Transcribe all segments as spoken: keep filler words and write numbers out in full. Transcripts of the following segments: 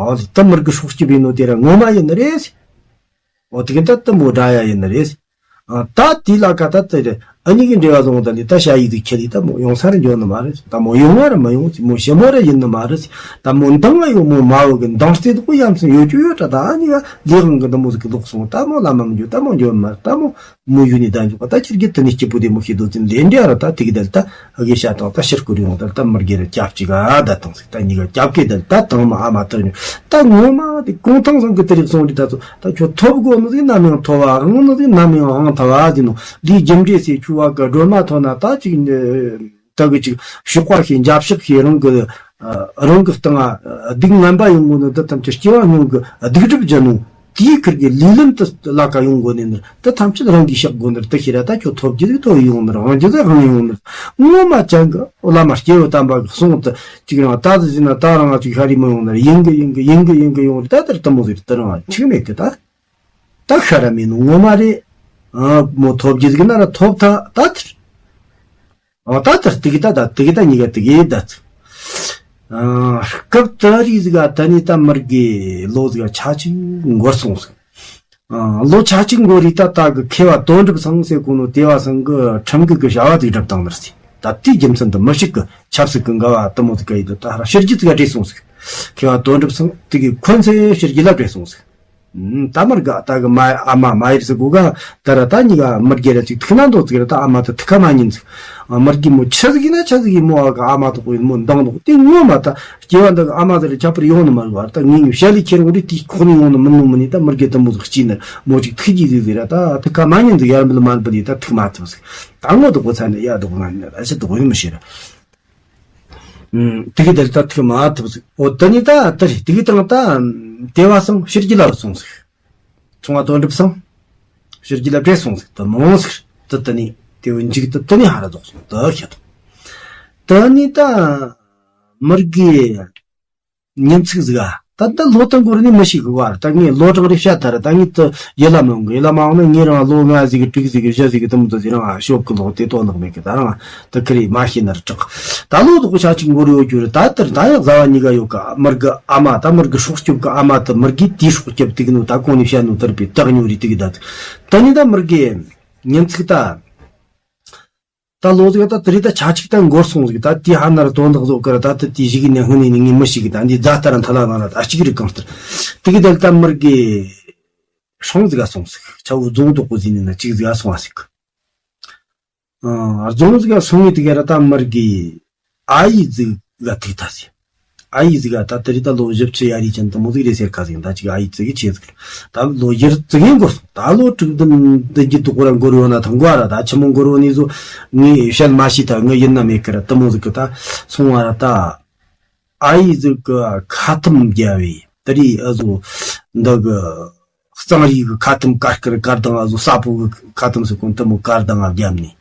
ཨོ་ལི་ད་མི་རྒི་སྲོག་སྐྱིབས་ཡིན་ནོ་དེ་ར་ངོ་མ་ཡིན་ནི་རེད། ཨོ་དེ་གི་ད་ད་མོ་དགྲ་ཡ་ཡིན་ནི་རེད། ཨ་ད་དེ་ལ་ཀ་ད་ད་རེད་ཨ་ནི་གི་འབྲེལ་བ་བཟུང་ད་ལི་ད་ཤ་ཡིག་དུ་ཁྱེར་ལི་ད་མོ་ཡོང་ས་ར་འགྱོ་ནི་མ་རེད། ད་མོ་ཡོང་བ་ར་མ་ཡོང་ཅི་མོ་ཞི་མོ་ར་ཡིན་ནི་མ་རེད། ད་མོ་འདང་ང་ཡོ་མོ་མ་བོ་གི་འདང་རྩེ་དུ་གོ་ཡམ་སུ་ཡོ་ཅུ་ཡོ་ད་ད་ཨ་ནི་ག་ལི་གང་གི་ད་མོ་ཟིག་གི་ལོག་སོང་ད་མོ་ལ་མ་མི་འགྱོ་ད་མོ་འགྱོ་ནི་མ་རེད། ད་མོ་མོ་ཡུལ་ནས་ད་འཇུག་པ་ད་ཁྱེར་གི་དེ་ནས་སྐྱིད་པོ་དེ་མོ་ཤེས་དོ་ཙི་ལེ་འདྲ་ར་ད་དེ་གི་དལ་ད་ཨ་གི་ཤ་དང་ད་ཕྱིར་བསྐུར་ཡོང་དལ་ད་མི་རྒྱལ་ར་སྐྱབས་གཅིག་ག་ད་དང་ཟིག་ད་གཉིས་ཀ་སྐྱབས་གི་དལ་ད་དང་མ་ཨ་མ་ཐར་ཉོ་ད་ངོ་མ་དེ་གུང་ཐང་སང་གི་དེ་རིགས་སོང་རི་ད་ཚོ་ད་ཁྱོད་ཐོབ་དགོ་ནི་ཟིག་ནམ་ཡང་ཐོབ་བ་དབང་ནི་ཟིག་ནམ་ཡང་དབང་ཐབས་བ་ཟིན་ནོ་ལི་རྒྱུ་འབྲས་སེ་ཆུ་བ་གི་སྒྲོལ་མ་ཐོབ་ན་ད་ཅིག་ད་གི་ཅིག་གཤོག་པ་ཤེས་འཇབ་ཤོག་ཤེས་རང་གི་རང་གི་སྟེང་ང་སྡུག་ངན་པ་ཡོང་གོ་ནི་ད་ཐམས་ཅད་སྐྱེ་བ་སྔོན་གི་སྡིག་སྒྲིབ་ཅན་ནོ། དེའི་ཁུར་གྱི་ལུས་ལམ་དུ་ལ་ཀ་ཡོང་དགོས་ནས་ནི་དེ་ཐམས་ཅད་རང་གིས་བཤགས་དགོས་ནི་དེ་ཤེས་ར་ད་ཁྱོད་ཐོབ་རྒྱུ་དེ་ཐོབ་ཡོང་ནི་དབང་རྒྱུ་དེ་དབང་ཡོང་ནི་ངོ་མ་ཅང་གི་བླ་མ་སྐྱེས་བུ་དམ་པ་གི་གསུང་དུ་ཅིག་རང་ད་དུ་ཟིན་ན་ད་རང་ང་ཅིག་ཤ་རི་མི་ཡོང་ནི་ཡིན་གི་ཡིན་གི་ཡིན་གི་ཡིན་གི་ཡོང་རི་ད་དེར་དུ་མོ་ཟིག་དེ་རང་ང་ཆིག་མེད་གི་ད་ད་ཤ་ར་མེད་ནི་ངོ་མ་རེད། ཨ་མོ་ཐོབ་རྒྱུ་ཟིག་ན་ར་ཐོབ་ཐ་ད་དེར། ཨོ་ད་ལྟར་དེ་གི་ད་ད་དེ་གི་ད་གཉིས་ཀ་དེ་གི་ད་ཚིག་ཨ་སྐབས་དེ་རིགས་ཟིག་ག་ད་ནི་ད་མི་རྒས་ལོ་ཟིག་ག་ཆ་གཅིག་འགོར་སོང་ཟིག་ཨ་ལོ་ཆ་གཅིག་འགོར་རི་ད་ད་གི་མཁས་པ་དོན་གྲུབ་ཚང་ཟེར་གོ་ནོ་དེ་བ་ཚང་གི་ཁྲིམས་འགལ་གི་བྱ་བ་ཟིག་སྒྲུབ་བཏང་ནི་རེད་ཟེར། ད་དེའི་རྒྱུ་མཚན་དུ་མི་ཞིག་གི་ཆབ་སྲིད་གི་འགལ་བ་དུ་མོ་ཟིག་ག་ཡིན་དུ་ད་ཧ་ར་ཕྱི་རྒྱུ་ཟིག་ག་བྲོས་སོང་ཟིག་མཁས་པ་དོན་གྲུབ་ཚང་དེ་གི་འཁོན་སེ་ཕྱི་རྒྱུ་ལ་བྲོས་སོང་ཟིག་ད་མར་ག་ད་གི་མ་ཨ་མ་མ་ཡིར་ཟིག་གོ་ག་ད་ར་ད་གཉིས་ཀ་མི་རྒྱལ་ར་ཅིག་ཐུག་ན་འདོད་ཟིག་ར་ད་ཨ་མ་ད་ཐུག་ཁ་མ་ཉན་ཟིག་མི་རྒྱལ་མོ་ཆི་ཟིག་ཡིན་ན་ཆི་ཟིག་ཡིན་མོ་ཨ་ག་ཨ་མ་ཐོག་ཡིན་མོ་འདང་འདོག་དེ་ངོ་མ་ད་སྐྱེ་བ་འདི་གི་ཨ་མ་ཟིག་ར་ཁྱབ་པར་ཡོང་ནི་མ་རུ་བར་ད་ངས་ངས་བཤད་ལས་ཁྱེར་འོང་རི་དེ་ཁོག་ནས་ཡོང་ནི་མིན་ནོ་མིན་ནི་ད་མི་རྒྱལ་དུ་མོ་ཟིག་སྐྱིད་ནི་མོ་ཅིག་ཐུག་གི་ཟིག་ཟིག་ར་ད་ཐུག་ཁ་མ་ཉན་ཟིག་ཡར་འབུལ་མར་འབུལ་ནི་ད་ཐུག་མ་ཐུབ་ཟིག་ད་ངོ་དོག་གོ་ཚ་ནི་ཡ་དོག་ང་ནི་ཨ་ཞི་དོག་ཡིན་མི་ཤེས་ར། ཨུམ། དེ་གི་དེར་ད་ཐུག་མ་ཐུབ་ཟིག་འོ་ད་ནི་ད་དེ་རེད་དེ་གི་དང་ད་དེ་བ་སང་ཕྱིར་གྱི་ལ་སོང་ཟིག་ཚོང་བ་དོན་གྲུབ་སང་ཕྱིར་གྱི་ལ་བྲེལ་སོང་ཟིག་ད་མོ་ཟིག་ད་ད་ནི་དེ་བོ་འཇིག་ད་ད་ནི་ཧ་ར་རྫོགས་སོང་ད་ཤ་ད། ད་ནི་ད་མི་རྒས་ཉིན་ཚིག་ཟིག་ཨ། ད་ལྟ་ལོ་དང་འགོར་ནི་མི་ཞིག་གི་བར་ད་ངས་ལོ་གྲངས་རེ་བཤད་ཐར་ད་ངས་ད་ཡིད་ལ་མི་འོང་གི་ཡིད་ལ་མ་འོང་ན་ངས་རང་ལོ་ལྔ་ཟིག་གི་དྲུག་ཟིག་གི་བཞི་ཟིག་གི་དུམ་དུ་ཟིག་རང་ཨ་ཤོབ་གི་ལོག་དེ་ལྟོ་ནག་མེད་གི་ད་རང་ད་ཁི་རེ་མ་ཤེས་ན་ར་དྲག་ད་ལོ་དོག་ཆ་གཅིག་འགོར་ཡོད་རྒྱུ་རེད། ད་ལྟར་ད་ཡང་བཟའ་བ་གཉིས་ཀ་ཡོད་ཀ་མི་རྒས་ཨ་མ་ད་མི་རྒས་སྲོག་སྐྱོབ་ཀ་ཨ་མ་ད་མི་རྒས་དེའི་སྲོག་སྐྱོབ་དེ་གི་ནོ་ད་གོང་ནས་བཤད་ནོ་དར་པའི་ད་གཉོ་རེད་དེ་གི་ད་ད་ནི་ད་མི་རྒས་ཉིན་ཚིག་ད། ད་ལོ་ཟིག་ད་དེ་རིང་ད་ཆ་གཅིག་ད་འགོར་སོང་ཟིག་ད་དེ་ཧ་ན་ར་དོན་དག་བཟོ་ཀ་ར་ད་ད་དེ་ཞིག་གི་ནས་སྔོན་ནས་ནི་ངས་མི་ཞིག་གི་ད་འདི་རྫ་ལྟ་ར་མཐའ་ལ་ང་ར་ད་གཅིག་རིག་གང་ལྟར་དེ་གི་དལ་ད་མི་རྒས་སྲང་ཟིག་ག་སོང་ཟིག་ཆ་བོ་རྫོང་དོག་པོ་ཟིན་ནི་ན་གཅིག་ཟིག་ག་སོང་བ་ཟིག་ཨ་རྫོང་ཟིག་ག་སོང་ངེ་དེ་ག་ར་ད་མི་རྒས་ཨ་ཡེ་ཟིག་ག་ཐུག་ད་ཟིག་ཨ་ཡེ་ཟིག་ག་ད་དེ་རིང་ད་ལོ་བཞི་བཅུ་ཡར་རེ་ཅན་དུ་མོ་ཟིག་རེད་ཟེར་ཁ་ཟིག་ད་ཅིག་ཨ་ཡེ་ཙི་གི་ཆེ་ཟིག་ད་ལོ་བཞི་ཙི་གི་འགོར་སོང་། ད་ལོ་དྲུག་བདུན་བདུན་གྱི་དུ་གོ་ར་འགོར་ཡོད་ན་ཐང་གོ་ར་ད་ཆི་མོ་འགོར་ཡོད་ནི་ཟོ་ངས་བཤད་མ་ཤེས་ད་ངས་ཡིན་ན་མེད་ཀི་ར་དུ་མོ་ཟིག་གི་ད་སོང་བ་ར་ད་ཨ་ཡེ་ཟིག་གི་ཁ་ཐུམ་རྒྱབ་བས་དེ་རིང་ཨ་ཟོ་འདི་གི་གཙང་རིགས་གི་ཁ་ཐུམ་དཀར་དཀར་དཀར་དང་ཨ་ཟོ་ས་ཕོ་གི་ཁ་ཐུམ་ཟིག་གོན་དུ་མོ་དཀར་དང་ཨ་རྒྱབ་ནས།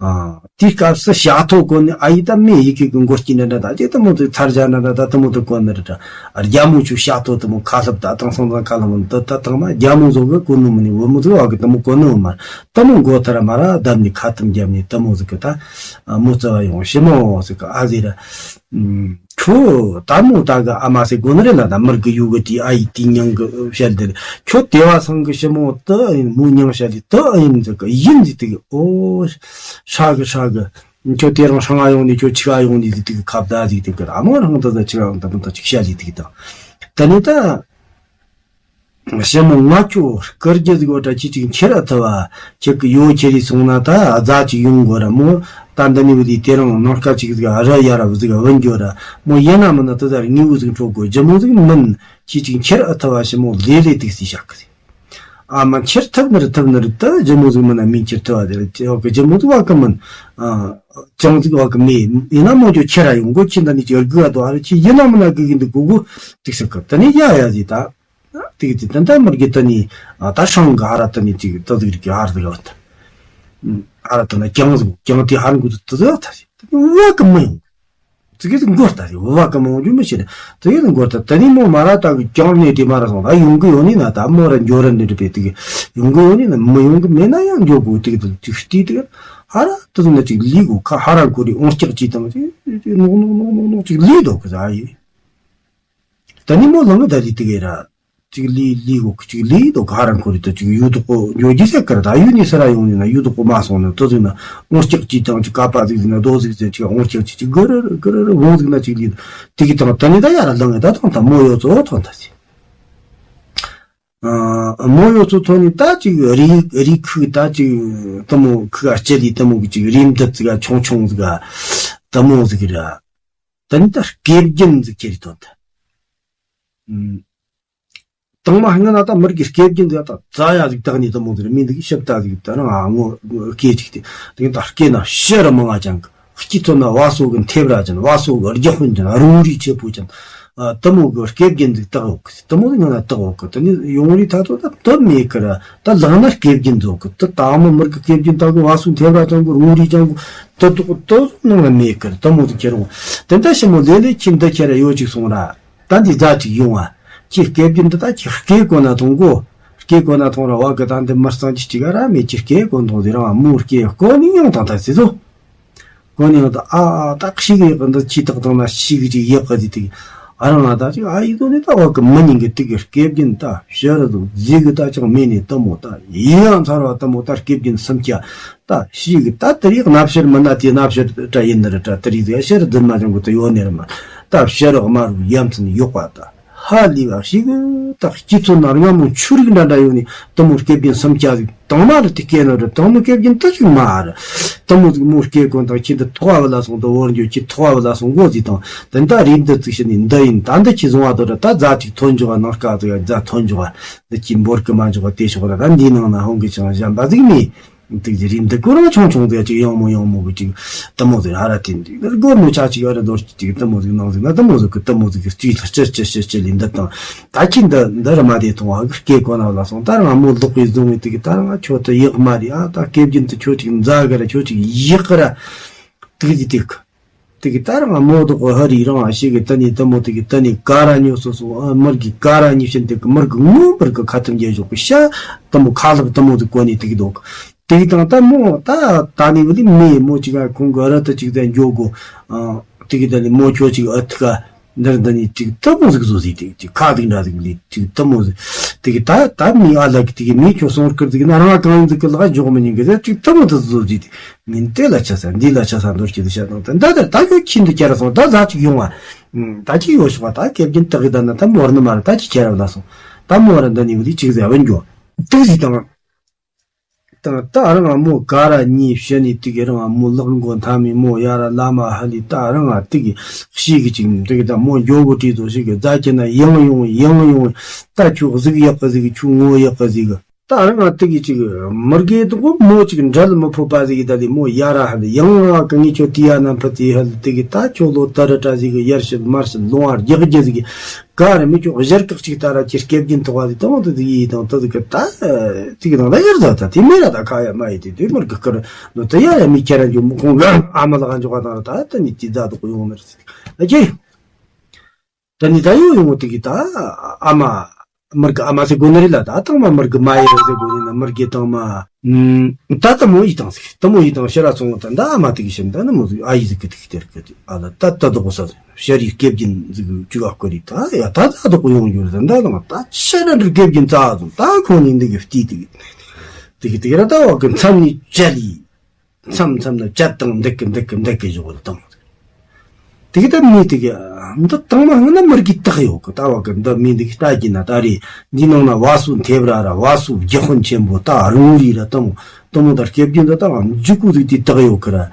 ཨ། དེའི་སྐབས་སུ་ཞག་ཐོ་གོན་ནས་ཨ་ཡེ་ད་མེ་ཡི་གེ་གི་མགོ་སྐྱིན་འདྲ་འདྲ་ད་ཅེ་དུ་མོ་དུ་ཚར་བཞག་འདྲ་འདྲ་ད་དུ་མོ་དུ་གོན་ནི་རེད་ད། རྒྱ་མོ་ཆུ་ཞག་ཐོ་དུ་མོ་ཁ་ལྷབ་ད་དང་སང་དང་ཁ་ལྷབ་མོ་དུ་ད་དང་མ་རྒྱ་མོ་བཟོ་གི་གོན་ནི་མི་ནི་བུ་མོ་དུ་བ་གི་དུ་མོ་གོན་ནི་མ་དུ་མོ་མགོ་ཐར་མ་ར་བསྡམས་ནས་ཁ་ཐུམ་རྒྱབ་ནས་དུ་མོ་ཟིག་གི་ད་མོ་རྩ་བ་ཡོང་ཞི་མོ་ཟིག་གི་ཨ་ཟེར་ར། ཁྱོད་ད་མོ་ད་གི་ཨ་མ་ཟེར་དགོས་ནི་རེད་ལ་ད་མར་གི་ཡུ་གི་དེ་ཨ་ཡི་དེ་མྱང་གི་བཤད་དེ་ཁྱོད་དེ་བ་སང་གི་ཞི་མོ་ཏི་ཨ་ཡིན་མོ་མྱང་བཤད་དེ་ཏི་ཨ་ཡིན་ཟེར་གི་ཡིན་ཟེར་དེ་གི་ཨོ་ཧྲ་གི་ཧྲ་གི་ཁྱོད་དེ་རང་ཧྲང་ང་ཡོང་ནི་ཁྱོད་ཆི་ག་ཡོང་ནི་ཟེར་དེ་གི་ཁ་བརྡ་ཟེར་དེ་གི་ཨ་མོ་རང་ད་ད་ཆི་ག་ཡོང་ད་ད་ད་ཅིག་བཤད་ཟེར་དེ་གི་ད་ད་ནི་ད། ཞི་མོ་ང་ཁྱོད་སྐུར་རྒྱུ་ཟིག་འོ་ད་ཁྱི་ཅིག་འཁྱེར་ཨ་ཐུབ་བ། ཁྱེད་ཀྱི་ཡོ་ཁྱེར་རེ་སོང་ན་ད་རྫ་ཅིག་ཡོང་དགོས་ར་མོ། ད་འདི་ནི་བུ་དེ་དེ་རང་ནང་ཀ་ཅིག་ཟིག་ར་ཡ་ར་བུ་ཟིག་བུན་འགྱོ་ར་མོ་ཡིན་ན་མིན་ན་དེ་ཟ་ར་དངོས་བུ་ཟིག་འཕྲོག་དགོས་རྒྱུ་མོ་ཟིག་མིན། ཁྱི་ཅིག་འཁྱེར་ཨ་ཐུབ་བ་ཞི་མོ་ལེ་ལེ་ཏིག་སི་བཞག་གི་ཟིག་ཨ་མ་འཁྱེར་ཐུབ་ནི་རེད་ཐུབ་ནི་རེད་ད་རྒྱུ་མོ་ཟིག་མིན་ན་མིན་འཁྱེར་ཐུབ་བ་དེ་རེད་ཅེ་ཨོ་གི་རྒྱུ་མོ་ཟིག་བ་གི་མིན། ཨ་ཅང་ཟིག་བ་གི་མེད་ཡིན་ན་མོ་ཅོ་ཁྱེར་ར་ཡོང་དགོས་ཁྱི་འདི་ནི་ཅི་དགུ་བ་དོ་ཨ་ར་ཁྱི་ཡིན་ན་མིན་ན་དགུ་གི་འདི་དགུ་དགུ་ཏིག་སི་གི་དེ་ནི་ཡ་ཡ་ཟིག་ད། དེ་གི་དེ་ད་མར་གི་ད་ནི་ད་ཧྲང་གི་ཧ་ར་ད་ནི་ཅིག་ད་ཟིག་རིག་གི་ཧར་ཟིག་ལ་ད། ཧ་ར་ད་ན་ཀྱང་ཟིག་ཀྱང་དེ་ཧར་འགུ་ད་ཟིག་ལ་ད་ཟིག་ད་ནི་བ་གི་མི་ཡོང་། ཙི་གི་ཟིག་འགོར་ད་ཟིག་བ་གི་མི་ཡོང་རྒྱུ་མི་ཤེས་ད་ཟིག་འགོར་ད་ད་ནི་མོ་མ་ར་ད་གི་ཀྱང་ནི་དེ་མ་ར་སོང་ད་ཡོང་གི་ཡོང་ནི་ན་ད་མོ་ར་འགྱོ་ར་འདི་རི་པེ་དེ་གི་ཡོང་གི་ཡོང་ནི་ན་མི་ཡོང་གི་མེད་ན་ཡང་འགྱོ་དགོས་དེ་གི་ད་ཅིག་ཤི་དེ་གི་ཧ་ར་ད་ཟིག་ན་ཅིག་ལི་གོ་ཁ་ཧ་ར་གོ་རི་ཨོང་སྐྱག་ཅིག་དང་ཅིག་ནོག་ནོག་ནོག་ནོག་ནོག་ཅིག་ལི་དོ་གི་ཟ་ཡི། ད་ ད་ནི་མོ་ལང་གི་ད་ལི་དེ་གེ་ར། ཅིག་ལི་ལི་གོ་ཅིག་ལི་དོ་ག་རང་ཁོ་རི་དོ་ཅིག་ཡུ་དོ་གོ་འཇོ་ཇི་སེ་ཀར་ད་ཡུ་ནི་སེ་ར་ཡོང་ནི་ན་ཡུ་དོ་གོ་མ་སོང་ནི་དོ་ཟིག་ན་ཨོང་སྐྱག་ཅི་དང་ཅིག་ཀ་པ་ཟིག་ཟིག་ན་དོ་ཟིག་ཟིག་ཅིག་ཨོང་སྐྱག་ཅི་ཅིག་གུ་རུ་རུ་གུ་རུ་རུ་འོང་ཟིག་ན་ཅིག་ལི་དེ་གི་དང་ད་ནི་ད་ཡ་ར་ལང་གི་ད་དང་ད་མོ་ཡོ་ཚོ་ཐོན་ད་ཟིག་མོ་ཡོ་ཚོ་ཐོན་ནི་ད་ཅིག་རི་རི་ཁུག་ད་ཅིག་ད་མོ་ཁུག་ག་སྐྱེ་ལི་ད་མོ་གི་ཅིག་རི་མདུད་ཟིག་ག་ཆུང་ཆུང་ཟིག་ག་ད་མོ་ཟིག་གི་ར་ད་ནི་ད་སྐེ་རྒྱན་ཟིག་ཁྱེར་ཐོན་ད། དང་མ་སྔ་ན་ད་མི་རིགས་ཀྱི་སྐེ་རྒྱན་དེ་ད་རྩ་ཡ་ཟིག་བཏགས་ནས་དུ་མོ་ཟིག་མི་འདུག་ཞིབ་ལྟ་ཟིག་ད་རང་ཨ་ངོ་སྐེ་ཅིག་དེ་དེ་ད་སྐེ་ན་ཕྱི་རུ་མང་ང་ཅང་གི་སྐྱིད་ཐོན་ན་བ་སོ་གི་མཐེབ་ར་ཅན་བ་སོ་གི་རྒྱ་དཔོན་ཅན་རུང་རིགས་ཆེ་པོ་ཅན་དུ་མོ་གི་སྐེ་རྒྱན་ཟིག་བཏགས་འོག་གི་དུ་མོ་ཟིག་ང་ན་བཏགས་འོག་གི་དེ་ནི་ཡོང་རིགས་ད་ཚོ་ད་དུ་མེད་གི་ར་ད་ལག་ན་སྐེ་རྒྱན་ཟོག་གི་དུ་དང་མོ་མི་རིགས་ཀྱི་སྐེ་རྒྱན་བཏགས་གི་བ་སོ་མཐེབ་ར་ཅན་གི་རུང་རིགས་ཅན་གི་དུ་དུ་དུ་ནང་ལ་མེད་གི་ར་དུ་མོ་ཟིག་ཁྱེར་འོང་དེ་ད་ཞི་མོ་ལེ་ལེ་ཁྱི་འདི་ཁྱེར་ཡོད་ཅིག་སོང་ར། ད་འདི་རྫ་ཅིག་ཡོང་ཨ། ཁྱི་སྐེ་རྒྱན་འདི་ད་ཁྱི་སྐེ་གོན་ན་ཐོང་གོ། སྐེ་གོན་ན་ཐོང་ར་བ་གི་ད་འདི་མི་གཙང་ཅི་ཅིག་ར་མེད་ཁྱི་སྐེ་གོན་ཐོང་ཟེར་རང་མོ་སྐེ་གོན་ནི་ཡོང་དང་ད་ཟེར་ཚོ། གོན་ནི་ཡོང་ད་ཨ་ཨ་ད་ཤི་གི་ཡག་འདི་ཁྱི་ཐག་དང་ན་ཤི་གི་ཅིག་ཡག་གི་ཟིག་དེ་ཨ་རང་ཨ་ད་ཅིག་ཨ་ཡི་དོ་ནི་ད་བ་གི་མི་ཉིན་གི་དེ་གི་སྐེ་རྒྱན་ད་ཤར་དུ་ཟིག་གི་ད་ཅང་མེད་ནི་ད་མོ་ད་ཡི་ཡང་ཚར་བ་ད་མོ་ད་སྐེ་རྒྱན་སུམ་ཁྱ། ད་ཤི་གི་ད་དེ་རིགས་གནའ་ཕྱིར་མིན་ན་དེ་གནའ་ཕྱིར་དྲ་ཡིན་ནི་རེད་དྲ་དེ་རིགས་ཟེར་ཕྱིར་རྫུན་མ་བྱུང་གི་དུ་ཡོད་ནི་རེད་མ་ད་ཕྱིར་དམར་བའི་ཡ་མཚན་ཡོད་པ་ད་ཧ་ལས་པ་ཤི་གི་ད་སྐྱིད་ཚོ་ན་རྔ་མོ་ཆུ་རིགས་འདྲ་འདྲ་ཡོད་ནི་དུ་མོ་སྐེ་རྒྱན་སུམ་ཁྱ་ཟིག་དང་མ་རེད་དེ་སྐེ་ནོ་རེད་དང་མོ་སྐེ་རྒྱན་དུ་ཅིག་མ་རེད་དུ་མོ་ཟིག་མོ་སྐེ་གོན་དང་ཁྱི་འདི་ཐོག་བ་ལ་སོང་དུ་བོར་འགྱོ་ཁྱི་ཐོག་བ་ལ་སོང་མགོ་ཟིག་དང་དེ་ད་རིགས་འདི་ཙིག་ཤི་ནི་འདི་ཡིན་ད་འདི་ཁྱི་བཟུང་བ་དོ་རེད་ད་རྫ་ཅིག་ཐོན་འཇོག་བ་ནང་དཀའ་ཟིག་རྫ་ཐོན་འཇོག་བ་འདི་ཁྱི་འབོར་གི་མ་འཇོག་བ་དེ་ཤོག་ར་ད་འདི་ནང་ན་ཧོང་གི་ཆང་གཞན་པ་ཟིག་མེད། དེ་རིགས་འདི་ཀོ་རང་ཆུང་ཆུང་དེ་ཅིག་ཡང་མོ་ཡང་མོ་གི་ཅིག་དུ་མོ་ཟིག་ཧ་ར་དེ་འདི་སྒོར་མོ་ཆ་ཅིག་ཨ་ར་རྡོར་ཅིག་དུ་མོ་ཟིག་ནང་ཟིག་ན་དུ་མོ་ཟིག་གི་དུ་མོ་ཟིག་གི་སྤྱི་ལ་ཅི་ཅི་ཅི་ཅི་ལི་འདི་དང་ད་ཁྱི་འདི་འདི་ར་མ་དེ་ཐོང་ཨ་གི་སྐེ་གོ་ན་ལ་སོང་ད་རང་མོ་ལོག་གི་བཟུང་བའི་དེ་གི་ད་རང་ཁྱོད་དུ་ཡག་མ་རེད་ཨ་ད་སྐེ་རྒྱན་དུ་ཁྱོད་ཅིག་མཛའ་གི་ར་ཁྱོད་ཅིག་ཡག་གི་ར་དེ་གི་དེ་གི་དེ་གི་ད་རང་མོ་དོ་གོ་ཧ་རི་རང་ཨ་ཤེ་གི་ད་ནི་དུ་མོ་དེ་གི་ད་ནི་ག་ར་ཉོ་སོ་སོ་ཨ་མར་གི་ག་ར་ཉི་ཤན་དེ་གི་མར་གི་ངོ་མར་གི་ཁ་ཐུམ་རྒྱལ་ཞོག་གི་ཤ་དུ་མོ་ཁ་ལབ་དུ་མོ་དེ་གོ་ནི་དེ་གི་དོ་གི་དེ་གི་དང་ད་མོ་ད་ད་ནི་བ་ལི་མེ་མོ་ཅིག་ཨ་ཁོང་གི་ར་ད་ཅིག་ད་འགྱོ་གོ་ཨ་དེ་གི་ད་ནི་མོ་ཁྱོ་ཅིག་ཨ་ཐི་ག་འདར་ད་ནི་ཅིག་དུ་མོ་ཟིག་བཟོ་ཟིག་དེ་ཅིག་ཁ་དིག་འདྲ་ཟིག་ལི་ཅིག་དུ་མོ་ཟིག་དེ་གི་ད་ད་མི་ཨ་ལ་གི་དེ་གི་མི་ཁྱོ་སོང་ཀིར་ཟིག་ན་རང་གང་ཟིག་གི་ལ་འཇོག་མི་ཉན་གི་ཟེར་ཅིག་དུ་མོ་དུ་བཟོ་ཟིག་དེ་མིན་དེ་ལ་ཆ་ས་འདི་ལ་ཆ་ས་འདོར་གི་དུ་ཤ་དང་ད་ད་ད་ད་ཁྱོ་ཁྱི་འདི་ཁྱེར་སོང་ད་ཟ་ཅིག་ཡོང་བ་ད་ཅིག་ཡོ་ཤོག་པ་ད་སྐེ་རྒྱན་དག་གི་ད་ན་ད་མོར་ནི་མ་ར་ད་ཅིག་ཁྱེར་བ་ལ་སོང་ད་མོ་ར་འདི་ནི་བ་ལི་ཅིག་ཟེར་བ་འགྱོ་དུ་ཟིག་དང་། ད་ད་རང་མོ་ག་ར་གཉིས་བཤད་ནས་དེ་གི་རང་མོ་ལག་མགོ་མཐའ་མི་མོ་ཡ་ར་བླ་མ་ཧ་ལི་ད་རང་དེ་གི་ཤི་གི་ཅིག་དེ་གི་ད་མོ་མགྱོགས་གོ་བྲིས་ཚོ་ཞིག་གི་རྫ་ཁྱེར་ན་ཡང་ཡོང་ཡང་ཡོང་ད་ཁྱོད་གཟུགས་ཡག་གི་ཟིག་ཁྱོད་ངོ་ཡག་གི་ཟིག་ད་རང་དེ་གི་ཅིག་མི་རྒས་དུ་གོ་མོ་ཅིག་འབྲལ་མི་ཕོད་པ་ཟིག་གི་ད་ལི་མོ་ཡ་ར་ཧ་ལི་ཡང་ང་གི་ངས་ཁྱོད་དེ་ཡ་ན་ཕུད་དེ་ཧ་ལི་དེ་གི་ད་ཁྱོད་ལོ་ད་ར་ཏྲ་ཟིག་གི་ཡར་ཞིག་མར་ཞིག་ལོང་བ་རྒྱག་རྒྱ་ཟིག་གི་ག་རེ་མི་ཆོག་གཞིར་བཀག་ཅིག་ལྟ་ར་ཁྱི་སྐེ་རྒྱན་ཐོག་པ་དེ་དང་དེ་ཡིས་དང་དེ་གི་ད་དེ་གི་དང་ད་ཡར་ཟ་ད་དེ་མེད་ར་ད་ཁ་ཡ་མ་ཡི་དེ་དེ་མར་གི་ཀར་ནོ་ད་ཡ་ཡ་མི་ཁྱེར་ར་འཇུ་མི་ཁོང་གི་ཨ་མ་ལ་ག་འཇོག་ག་དང་ར་ད་ད་ནི་དེ་ཛ་དུ་ཡོང་མེར་སི་ཨ་ཅེ་ད་ནི་ད་ཡོ་ཡོང་དེ་གི་ད་ཨ་མ་མར་གི་ཨ་མ་སེ་གོ་ནི་རི་ལ་ད་དང་མ་མར་གི་མ་ཡི་ར་སེ་གོ་ནི་ན་མར་གི་དང་མ་ད་ད་མོ་ཡི་དང་སི་ད་མོ་ཡི་དང་ཤེ་ར་ཚོང་ད་ད་ཨ་མ་དེ་གི་ཤེ་ད་ནི་མོ་ཟི་ཨ་ཡི་ཟི་གི་དེ་གི་དེར་གི་དེ་ཨ་ལ་ད་ད་དོ་གོ་ས་ཟི། ཤ་རི་སྐེ་རྒྱན་ཟིག་གི་བཅུ་ག་སྐོར་རི་ད་ཡ་ད་ད་དོག་ཡོང་རྒྱུ་རེད་ད་ལ་ད་ཤ་ར་འདྲི་སྐེ་རྒྱན་རྩ་ཟུང་ད་ཁོང་ནི་འདི་གི་བལྟས་དེ་གི་དེ་གི་དེ་གི་ར་ད་བ་གི་མཚམས་ནི་བཅད་ལི་མཚམས་མཚམས་ན་བཅད་དང་འདི་གི་འདི་གི་འདི་གི་བཞོག་ལ་དང་དེ་གི་ད་མི་དེ་གི་འདི་དང་མ་སྔ་ན་མར་གི་བཏགས་ཡོད་གི་ད་བ་གི་འདི་མི་འདི་གི་ལྟ་གི་ན་ད་རེད་འདི་ནང་ན་བ་སུ་མཐེབ་ར་ར་བ་སུ་རྒྱ་ཧོན་ཆེན་པོ་ད་རུང་རི་ར་དང་དང་མོ་ད་སྐེ་རྒྱན་འདི་ད་བ་འཇུ་ཀུ་ཟིག་དེ་བཏགས་ཡོད་གི་ར།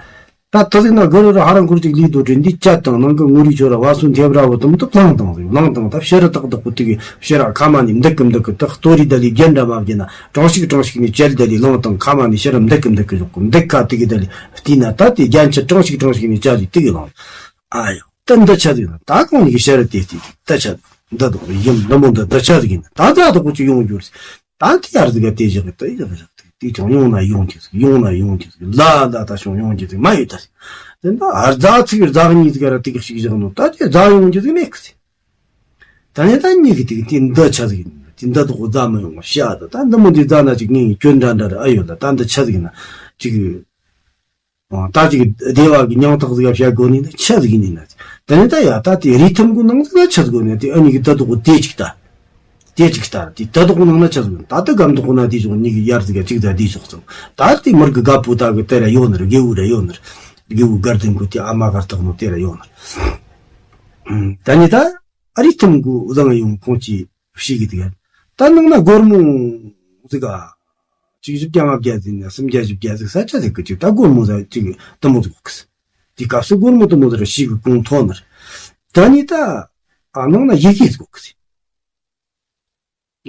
ད་ད་ཟིག་ན་གུ་རུ་ར་ཧ་ར་འཁོར་ཅིག་ལུས་དོ་དྲན་འདི་བཅད་དང་ནང་གི་ངུ་རི་ཆོ་ར་བ་སུ་མཐེབ་ར་བོ་དུམ་དུ་བླངས་དང་ཟིག་བླངས་དང་ད་ཕྱི་ར་ཏག་ཏག་པོ་དུ་གི་ཕྱི་ར་ཁ་མ་ནི་འདུག་གི་འདུག་གི་ད་ལྟོ་རི་ད་ལི་རྒྱན་འདྲ་མ་བརྒྱན་ན་གྲངས་ཤིག་གྲངས་ཤིག་ནི་བཅད་ལི་ད་ལི་བླངས་དང་ཁ་མ་ནི་ཕྱི་ར་འདུག་གི་འདུག་གི་ཞོག་གི་འདུག་ཁ་དུ་གི་ད་ལི་བལྟས་ན་ད་དེ་རྒྱན་ཆ་གྲངས་ཤིག་གྲངས་ཤིག་ནི་བཅད་ལི་དུ་གི་བླངས་ཨ་ཡོ་ད་འདི་ཆ་ཟིག་ན་ད་གང་ཡི་ཕྱི་ར་དེ་དེ་ད་ཆ་འདི་དོ་ཡིན་འདི་མོ་འདི་འདི་ཆ་ཟིག་ཡིན་ད་ད་དོ་ཀུ་ཅི་ཡོང་རྒྱུ་རེད། ད་དེ་ཡར་ཟིག་ག་དེ་བཞག་གི་དེ་བཞག་བཞག་དེ་དེ་ཅང་ཡོང་ན་ཡོང་གི་ཟིག་ཡོང་ན་ཡོང་གི་ཟིག་ལ་ལ་ད་བྱུང་ཡོང་གི་ཟིག་མ་ཡོད་ད་ཟིག་དེ་ད་ཨར་རྫ་ཚིག་རྫ་གཉིས་ཟིག་ག་ར་དེ་གི་ཞིག་བཞག་ནོ་ད་དེ་རྫ་ཡོང་གི་ཟིག་མེད་གི་ཟིག་ད་ནི་ད་གཉིས་གི་དེ་གི་དེ་འདི་ཆ་ཟིག་དེ་འདི་དོ་ཀུ་རྫ་མ་ཡོང་བ་ཤ་ད་ད་འདི་མོ་འདི་རྫ་ན་ཅིག་ངེས་ཀྱི་སྐྱོན་འདྲ་འདྲ་རེ་ཨ་ཡོད་ད་ད་འདི་ཆ་ཟིག་ན་ཅིག་ཨ། ད་ཅིག་སྡེ་བ་གི་མིང་བཏགས་ཟིག་བཤད་དགོས་ནི་ན་ཆི་ཟིག་ཡིན་ནི་ན། དེ་ནི་ད་ཡ་ད་དེ་རི་ཐུམ་གི་ནང་ཟིག་ན་ཆི་ཟིག་དགོས་ནི། དེ་ཨ་ནི་གི་ད་དོག་དེ་ཅིག་ད། དེ་ཅིག་ལྟར་དེ་ད་དོག་ནང་ན་ཆི་ཟིག་ད་ད་སྒམ་དོག་ན་དེ་ཞོག་ནི་གི་ཡར་ཟིག་ག་ཅིག་ད་དེ་ཞོག་ཙང་། ད་དེ་མིར་གི་དགའ་པོ་ད་གི་དེ་ར་ཡོད་ནི་རེད། དགེ་བོ་ར་ཡོད་ནི་རེད། དགེ་བོ་དགའ་ལྡན་གི་དེ་ཨ་མ་གར་ཐག་ནོ་དེ་ར་ཡོད་ནི་རེད། ད་ནི་ད་ཨ་རི་ཐུམ་གི་བཟང་ཡོང་ཁོང་ཅི་ཤེས་གི་དེ་ག་ད་ནང་ན་སྒོར་མོ་ཟིག་ག་ཅིག་བཞི་བརྒྱ་ལྔ་བརྒྱ་ཟིག་ན་སུམ་བརྒྱ་བཞི་བརྒྱ་ཟིག་ས་ཆ་ཟིག་གི་ཅིག་ད་སྒོར་མོ་ཟིག་ཅིག་དུ་མོ་ཟིག་གི་དེ་སྐབས་སུ་སྒོར་མོ་དུ་མོ་ཟིག་ར་ཤེས་གི་གོང་ཐོན་ནི་རེད། ད་ནི་ད་ཨ་ནང་ན་ཡི་གེ་ཟིག་གི་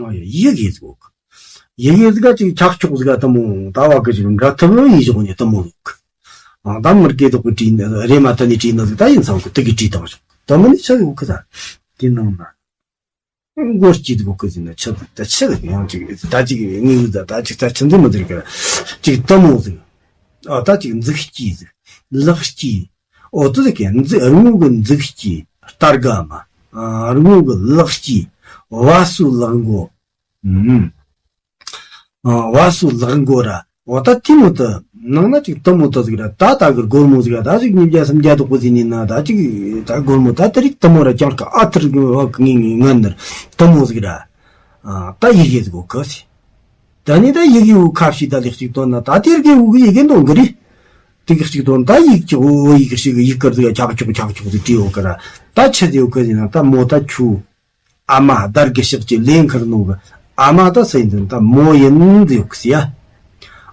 ཨ་ཡ་ཡི་གེ་ཟིག་ཡོད་གི་ཡི་གེ་ཟིག་ག་ཅིག་ཁྱག་ཁྱོག་ཟིག་ག་དུ་མོ་ད་བ་གི་ཅིག་འདྲ་ཐུབ་ཡིན་ཞོག་ནས་དུ་མོ་ཟིག་ཨང་ད་མི་རྒས་དོག་གི་བྲིས་ནི་རེ་མ་ད་ནི་བྲིས་ནི་ཟིག་ད་ཡིན་ཚང་གི་དུ་གི་བྲིས་དང་ཞོག་དུ་མོ་ནི་ཆ་ཡོད་གི་ད་དེ་ནང་ན་མགོ་སྐྱིད་དུ་གི་ཟིན་ན་ཆ་ད་ཆ་ཡང་ཅིག་ད་ཅིག་ངེས་ཡོད་ད་ད་ཅིག་ད་ཆ་འདི་མི་ཟིག་གི་ཅིག་དུ་མོ་ཟིག་ཨ་ད་ཅིག་འཛུགས་སྐྱེས་ཟིག་ལག་སྐྱེས། ཨོ་ཏོ་ཟིག་གི་འཛུགས་རྔོ་གི་འཛུགས་སྐྱེས་རྟ་སྒ་མ། ཨ་རྔོ་གི་ལག་སྐྱེས་བ་སུ་ལག་མགོ། ཨུམ། ཨ་བ་སུ་ལག་མགོ་ར། ཨོ་ད་དེ་མོ་ཏི་ནང་ན་ཅིག་དུ་མོ་ཏི་ཟིག་ར་ད་ད་གི་སྒོར་མོ་ཟིག་ར་ད་ཅིག་ཉིས་བརྒྱ་སུམ་བརྒྱ་དོག་པོ་ཟིག་ནི་ན་ད་ཅིག་ད་སྒོར་མོ་ད་དེ་རིགས་དུ་མོ་ར་ཀྱང་ཀ་ཨ་ཐིར་གི་བ་གི་ངི་ངི་ངན་ནར་དུ་མོ་ཟིག་ར། ཨ་ད་ཡི་གེ་ཟིག་གོ་གི་ཟིག་ད་ནི་ད་ཡི་གེ་བོ་ཁ་ཕྱི་ད་ལེགས་ཅིག་དོན་ན་ད་དེར་གི་བོ་གི་ཡི་གེ་འདོན་གི་རེད། དེ་གི་ཅིག་དོན་ད་ཡིག་ཅིག་འོ་ཡི་གེ་ཞིག་ཡིག་སྐར་ཟིག་ཁྱག་ཁྱོག་ཁྱག་ཁྱོག་ཟིག་བྲིས་ཡོད་གི་ར། ད་ཆི་ཟིག་ཡོད་གི་ཟིན་ན་ད་མོ་ད་ཁྱོ་ཨ་མ་དར་གི་ཤག་ཅིག་ལེན་ཁར་ནོ་གི་ཨ་མ་ད་སེ་ཡིན་ད་མོ་ཡིན་ཟིག་ཡོད་གི་ཟིག་ཡ།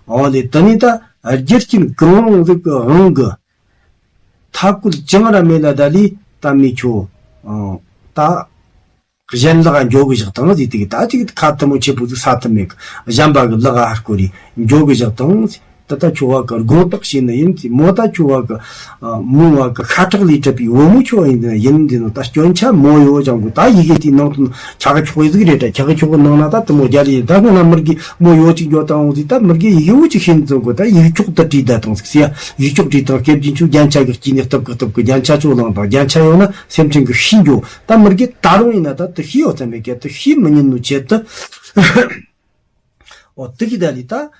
འོ་ལེ་ད་ནི་ད་རྒྱུ་རྐྱེན་གང་རུང་ཟིག་གི་དབང་གི་ཐབས་བཀོད་ཅང་ར་མེད་ལ་ད་ལི་ད་མི་ཁྱོ་ད། གཞན་ལག་འགྱོ་གི་བཞག་དང་ཟིག་དེ་གི་ད་ཅིག་ཁ་ཐུ་མོ་ཆེ་པོ་ཟིག་ས་ཐུ་མེད་གི་གཞན་པ་གི་ལག་ཧར་སྐོར་རི་འགྱོ་གི་བཞག་དང་ཟིག་ད་ད་ཁྱོ་བ་གི་དགོངས་དག་བྱས་ནི་ཡིན་ཟིག་མོ་ད་ཁྱོ་བ་གི་མོ་བ་གི་ཤ་ཁྲག་ལས་གྲུབ་པའི་བུ་མོ་ཁྱོ་ཡིན་ཟིག་ཡིན་ཟིག་ནོ་ད་སྐྱོན་ཆ་མོ་ཡོ་ཅང་གི་ད་ཡི་གེ་དེའི་ནང་དུ་ཁྱ་གི་ཁྱོག་ཡི་ཟིག་རེད། ད་ཁྱ་གི་ཁྱོག་གི་ནང་ན་ད་དུ་མོ་རྒྱ་ལི་ཡིན་ད་སྔོན་ན་མི་རྒས་མོ་ཡོ་ཅིག་འགྱོ་དང་ཟིག་ད་མི་རྒས་ཡི་གེ་བོ་ཅིག་ཤེས་ཟིག་གི་ད་ཡིག་ཆོག་ད་བྲིས་ད་དང་ཟིག་ཟེ་ཡ་ཡིག་ཆོག་བྲིས་དང་སྐེ་རྒྱན་ཆུ་རྒྱན་ཆ་གི་སྐྱིད་ནི་སྟབས་གི་སྟབས་གི་རྒྱན་ཆ་ཆོ་ལང་དང་རྒྱན་ཆ་ཡོ་ན། སེམས་ཅན་གྱི་ཤེས་འགྱོ། ད་མི་རྒས་ད་རུང་ཡིན་ན་ད་དུ་ཤེས་ཡོད་ཙམ་མེད་ཀྱི་དུ་ཤེས་མི་ཉན་ནོ་ཆེད་དུ། འོ་དུ་གི་ད་ལི་ད།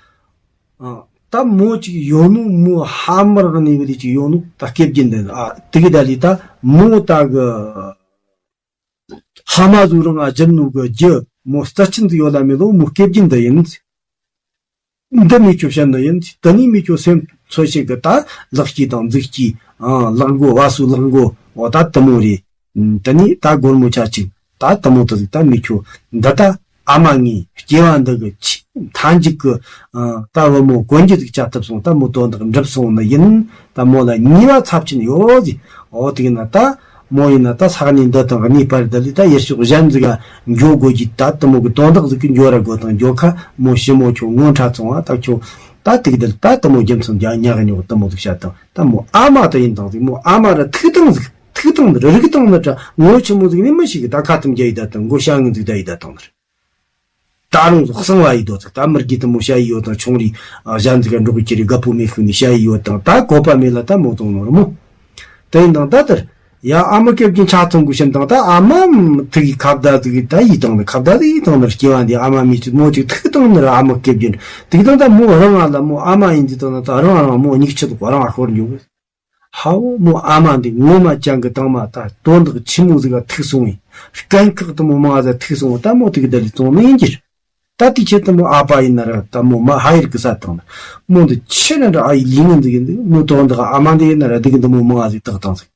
ཨ། ད་མོ་ཅིག་ཡོད་ནོ་མོ་ཧ་མར་གི་ནི་བི་ལི་ཅིག་ཡོད་ནོ་ད་སྐེ་རྒྱན་ད་ཨ་དུ་གི་ད་ལི་ད་མོ་ད་གི་ཧ་མ་ཟུ་རང་ཨ་ཇིན་ནོ་གི་རྒྱུ་མོ་རྩ་ཆེན་དུ་ཡོད་ལ་མེ་ལོ་མོ་སྐེ་རྒྱན་ད་ཡིན། འདི་མི་ཁྱོད་བཤད་ནི་ཡིན། དེ་ནས་མི་ཁྱོད་སེམས་འཚོལ་བྱེད་ཀྱི་ད་ལག་སྐྱེས་དང་མཛུག་སྐྱེས། ཨང་ལག་མགོ་བ་སུ་ལག་མགོ་འོ་ད་དུ་མོ་རེད། དེ་ནས་ད་སྒོར་མོ་ཆ་གཅིག་ད་དུ་མོ་དུ་ཟིག་ད་མི་ཁྱོད་འདི་ད་ཨ་མ་ངའི་སྐྱེ་བ་འདི་གི་ཆེས་མཐའ་མཇུག་གི་ཨང་ད་བུ་མོ་གོན་རྒྱུ་ཟིག་བྱ་ཐུབ་སོང་། ད་མོ་དོན་དག་འགྲུབ་སོང་ནི་ཡིན། ད་མོ་ལ་ཉེས་པ་ཚབས་ཆེན་ཡོད་ཟིག་འོ་དེ་ཡིན་ན་ད། མོ་ཡིན་ན་ད་ས་གནས་འདི་དང་གནས་པར་ད་ལི་ད་ཡུལ་ཕྱོགས་གཞན་ཟིག་ག་འགྱོ་དགོས་ཀྱི་ད་དུ་མོ་གི་དོན་དག་ཟིག་གི་འགྱོ་ར་དགོས་དང་འགྱོ་ཁ་མོ་ཞི་མོ་ཁྱོད་ངོ་འཕྲད་སོང་བ་ད་ཁྱོད་ད་ཏིག་དལ་ད་དུ་མོ་རྒྱུ་མཚན་རྒྱ་ཉག་ཉོག་དུ་མོ་ཟིག་བཤད་དང་ད་མོ་ཨ་མ་ད་ཡིན་དང་ཟིག་མོ་ཨ་མ་ར་ཐུག་དང་ཟིག་ཐུག་དང་ནི་རིག་དང་ནི་ད་ངོ་ཆི་མོ་ཟིག་ནི་མི་ཤེས་གི་ད་ཁ་ཐུམ་རྒྱ་ཡི་ད་དང་མགོ་ཤ་ངི་ཟིག་ད་ཡི་ད་དང་ནི། ད་རུང་གསང་བ་ཡི་དོ་ཚིག་ད་མི་རྒྱུད་དུ་མོ་ཤ་ཡི་ཡོད་དང་ཆུང་རིགས་གཞན་ཚིག་འགྲོགས་ཀྱི་རིགས་དགའ་པོ་མེད་ཤུགས་ནས་ཤ་ཡི་ཡོད་དང་ད་གོ་པ་མེད་ལ་ད་མོ་བཙོང་ནོ་ར་མོ། དེ་ཡིན་དང་ད་དེར་ཡ་ཨ་མ་སྐེ་རྒྱན་ཆ་ཚང་གུ་ཤིན་དང་ད་ཨ་མ་ཐུག་གི་ཁ་བརྡ་ཟིག་ད་ཡི་དང་ནི་ཁ་བརྡ་ཟིག་ཡི་དང་ནི་སྐྱེ་བ་འདི་ཨ་མ་མི་ཅིག་མོ་ཅིག་ཐུག་དང་ནི་ར་ཨ་མ་སྐེ་རྒྱན་དེ་དང་ད་མོ་རང་ང་ལ་མོ་ཨ་མ་ཡིན་ཟིག་དང་ད་རང་རང་མོ་མྱིག་ཆུ་དུག་རང་ཨ་ཤོར་འཇུག་ཧའོ་མོ་ཨ་མ་འདི་ངོ་མ་ཅང་གི་དང་མ་ད་དོན་དག་ཆི་མོ་ཟིག་ག་ཐུག་སོང་བས་དཀའ་ཁག་དུ་མོ་མང་ཟ་ཐུག་སོང་བ་ད་མོ་དེ་གི་ད་ལི་བཙོང་ནི་ཡིན་གྱི་ད་དེ་ཆེད་དུ་མོ་ཨ་ཕ་ཡིན་ན་ར་ད་མོ་མ་ཧ་ཡིར་གི་ས་དང་ན་མོ་འདི་ཆི་ན་འདྲ་ཨ་ཡི་ལི་ངན་ཟིག་ཡིན་འདུག་མོ་དོན་དག་ཨ་མ་འདི་ཡིན་ན་ར་འདི་གི་འདི་མོ་མང་ཟིག་དག་དང་ཟིག་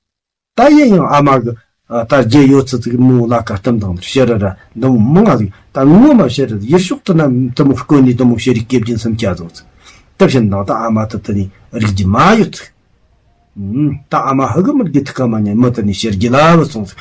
ད་ཡིན་ཡང་ཨ་མ་གི་ད་རྒྱལ་ཡོད་ཚུལ་ཚིག་མོ་ལ་ཁ་གཏམ་དང་ནི་ཤེར་ར་ར་འདི་མོ་མང་ཟིག་ད་ངོ་མ་ཤེར་ར་ཡིར་ཤོག་ཏུ་ན་དུ་མོ་བསྐོན་ནི་དུ་མོ་ཤེར་རི་སྐེ་རྒྱན་སུམ་བརྒྱ་ཟོ་ཚིག་དུ་བྱིན་དང་ད་ཨ་མ་ད་དུ་ནི་རིག་རྒྱུ་མ་ཡོད་ཚིག་ད་ཨ་མ་ཧུ་གི་མི་རྒྱུ་ཐུག་ག་མ་ཉན་མི་དུ་ནི་ཤེར་རྒྱུ་ལ་བུད་སོང་ཚིག་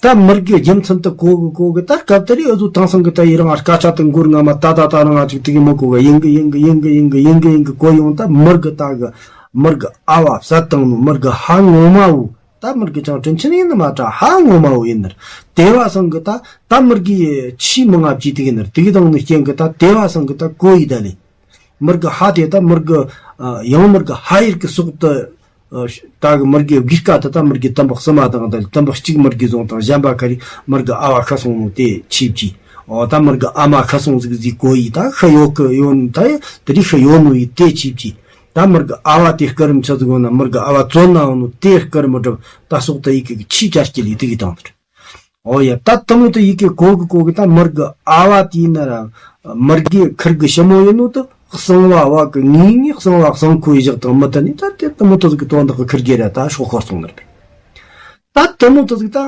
ད་མི་རྒྱུ་རྒྱུ་མཚན་དུ་གོ་གི་གོ་གི་ད་སྐབས་དེ་རི་ཨུ་ཟུ་དང་སང་གི་ད་ཡི་རང་སྐད་ཆ་དུ་མགོར་ང་མ་ད་ད་ད་རང་ང་ཅིག་དུ་གི་མི་གོ་གི་ཡིན་གི་ཡིན་གི་ཡིན་གི་ཡིན་གི་ཡིན་གི་ཡིན་གི་གོ་ཡོང་ད་མི་རྒྱུ་ད་གི་མི་རྒྱུ་ཨ་བ་བསད་བཏང་ནོ་མི་རྒྱུ་ཧ་ངོ་མ་བུ། ད་མི་རྒྱུ་ཅང་དྲིན་ཆེན་ཡིན་ནི་མ་ད་ཧ་ངོ་མ་བོ་ཡིན་ནི་རེད། དེ་བ་སང་གི་ད་ད་མི་རྒྱུ་ཆེས་མང་ང་བྱས་དེ་གི་ནི་རེད། དེ་གི་དང་ནི་རྐྱེན་གི་ད་དེ་བ་སང་གི་ད་གོ་ཡི་ད་ལེ། མི་རྒྱུ་ཧ་དེ་ད་མི་རྒྱུ་ཡང་མི་རྒྱུ་ཧ་ཡིར་གི་སོག་ཏུ་ད་གི་མི་རྒྱུ་གི་སྐད་ད་ད་མི་རྒྱུ་དུམ་བག་གསུམ་མ་དང་ད་ལེ་དུམ་བག་གཅིག་མི་རྒྱུ་བཟུང་དང་གཞན་པ་ག་རེ་མི་རྒྱུ་ཨ་བ་ཤི་སོང་ནོ་དེ་ཆེས་བྱས། འོ་ད་མི་རྒྱུ་ཨ་མ་ཤི་སོང་ཟིག་ཟིག་གོ་ཡི་ད་ཤི་ཡོད་གི་ཡོད་ད་དེ་རིགས་ཤི་ཡོད་ནོ་ཡི་དེ་ཆེས་བྱས། ད་མི་རྒ་ཨ་བ་དེ་སྐུ་རིམ་ཆ་ཟིག་ཡོད་ན་མི་རྒ་ཨ་བ་བཙོན་ན་ཡོད་ནོ་དེ་སྐུ་རིམ་སྒྲུབ་ད་སོགས་དེ་ཡི་གེ་གི་ཆི་ཅར་སྐྱེ་ལི་དེ་གི་དང་དུ། ཨོ་ཡ། ད་དེ་མོ་དེ་ཡི་གེ་གོ་གི་གོ་གི་ད་མི་རྒ་ཨ་བ་དེ་ཡིན་ན་ར་མི་རྒའི་ཁུར་གི་ཞི་མོ་ཡིན་ནོ་དེ་གསང་བ་བ་གི་ངེས་ངེས་གསང་བ་གསང་ཁོ་ཡི་ཞག་དང་མི་དེ་ནི་ད་དེ་དེ་མོ་དེ་ཟིག་གི་དོན་དག་གི་ཁུར་གི་ར་ད་སྲོག་ཤོར་སོང་ནི་རེད། ད་དེ་མོ་དེ་ཟིག་ད་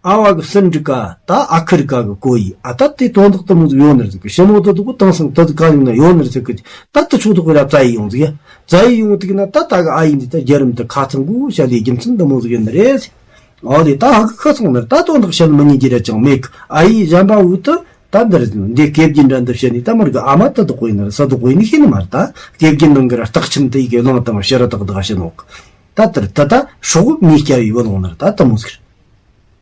ཨ་བ་གི་སུན་འགྲིག་ག་ད་ཨ་ཁུར་ག་གི་གོ་ཡི་ཨ་ད་དེ་དོན་དག་དེ་མོ་ཟིག་ཡོད་ནི་རེད་ཟིག་གི་ཞི་མོ་དེ་དེ་གོ་དེང་སང་དེ་ཟིག་ག་ཡོང་ན་ཡོད་ནི་རེད་ཟིག་གི་ད་དེ་ཆོག་དེ་གོ་ར་བཙལ་ཡི་ཡོང་ཟིག་ཡ། བཙལ་ཡི་ཡོང་དེ་གི་ན་ད་ད་གི་ཨ་ཡིན་དེ་ད་རྒྱལ་རིམ་དེ་ཁ་ཚང་གོ་བཤད་ལས་རྒྱུ་མཚན་དེ་མོ་ཟིག་ཡོད་ནི་རེད་ཟིག་ཨོ་དེ་ད་ཧ་གི་ཁ་སོང་ནར་ད་དོན་དག་བཤད་མི་ཉན་གྱི་རེད་ཅང་མེད་གི་ཨ་ཡི་གཞན་པ་འུ་ད་ད་འདིར་འདི་སྐེ་རྒྱན་འདྲ་འདི་བཤད་ནི་ད་མར་གི་ཨ་མ་ད་དུ་གོ་ཡིན་ནར་ས་དུ་གོ་ཡིན་ནི་ཤེས་ནི་མར་ད་སྐེ་རྒྱན་ནང་གི་ར་རྟགས་ཆིན་དེ་ཡི་གེ་ལོང་དང་ཕྱི་ར་དག་དག་བཤད་ནོག་ད་དེར་ད་ད་སྲོག་མི་སྐྱ་བའི་བུ་ལོང་ནར་ད་ད་མོ་ཟིག་